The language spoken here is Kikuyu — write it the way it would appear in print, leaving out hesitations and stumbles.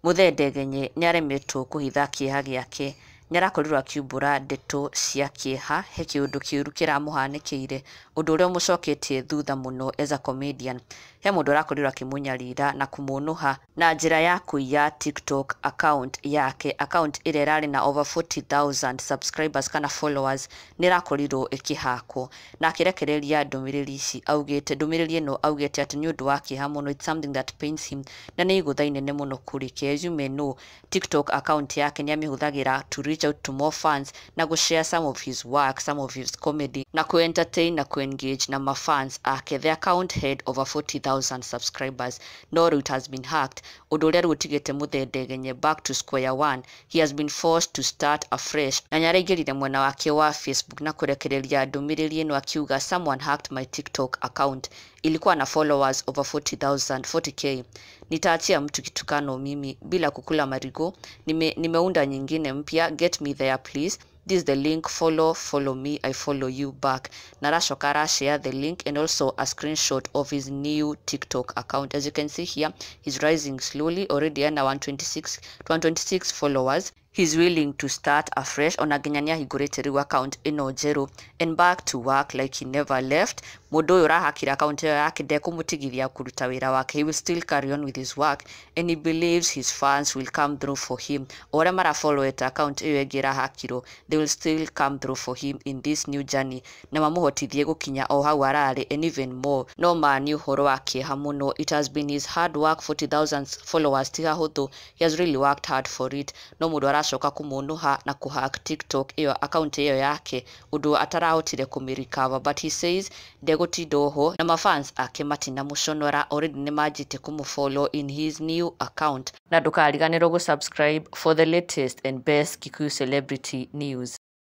Muthee Ndegenye nĩaremetwo kũhitha kĩeha gĩake. Nĩarakorirwo akiumbũra ndeto cia kĩeha he kĩũndũ kĩũru kĩramũhanĩkĩire, ũndũ ũrĩa ũmũcoketie thutha mũno as a comedian. He mũndũ ũrakorirwo akĩmũnyarira na kũmũnũha na njĩra ya kũiya TikTok account yake, account ĩrĩa ĩrarĩ na over 40,000 subscribers kana followers nĩ ĩrakorirwo ĩkĩhakwo. Na akĩrekereria ndũmĩrĩri ici augĩte, ndũmĩrĩri ĩno augĩte atĩ nĩ ũndũ wa kĩeha mũno, it's something that pains him, na nĩ igũtha inene mũno kũrĩ ke. As you may know, TikTok account yake nĩ amĩhũthagĩra to reach out to more fans na gũ share some of his work, some of his comedy, na kũ entertain na kũ engage na mafans ake. The account had over 40,000 subscribers, no rĩu it has been hacked, ũndũ ũrĩa rĩu ũtigĩte Muthee Ndegenye back to square one. He has been forced to start afresh, na nĩaraingĩrire mwena wake wa Facebook na kũrekereria ndũmĩrĩri ĩno akiuga, "Someone hacked my TikTok account, ilikuwa na followers over 40,000, 40K. Nitaachia mtu kitukano mimi bila kukula marigo. Nimeunda nyingine mpya, get me there please. This is the link, follow, follow me, I follow you back." Na aracoka arashare the link and also a screenshot of his new TikTok account. As you can see here, he's rising slowly, already ana 126, 126 followers. He's willing to start afresh, ona nginya nĩahingũrĩte rĩu account ĩno njerũ and back to work like he never left. Mũndũ ũyũ ũrahakire account ĩyo yake ndekũmũtigithia kũruta wĩra wake. He will still carry on with his work and he believes his fans will come through for him. O ũrĩa marafollowete account ĩyo ĩngĩ ĩrahakirwo, they will still come through for him in this new journey na mamũhotithie gũkinya o hau ararĩ and even more. No ma nĩ ũhoro wa kĩeha mũno. It has been his hard work, 40,000 followers ti hahũthũ. He has really worked hard for it, no mũndũ aracoka kũmũnũha na kũhack TikTok ĩyo, account ĩyo yake, ũndũ atarahotire kũmĩ recover. But he says ndegũtinda oho na mafans ake matinamũconora, already nĩmanjĩtie kũmũfollow in his new account. Na ndũkariganĩrwo gũ subscribe for the latest and best Kikuyu celebrity news.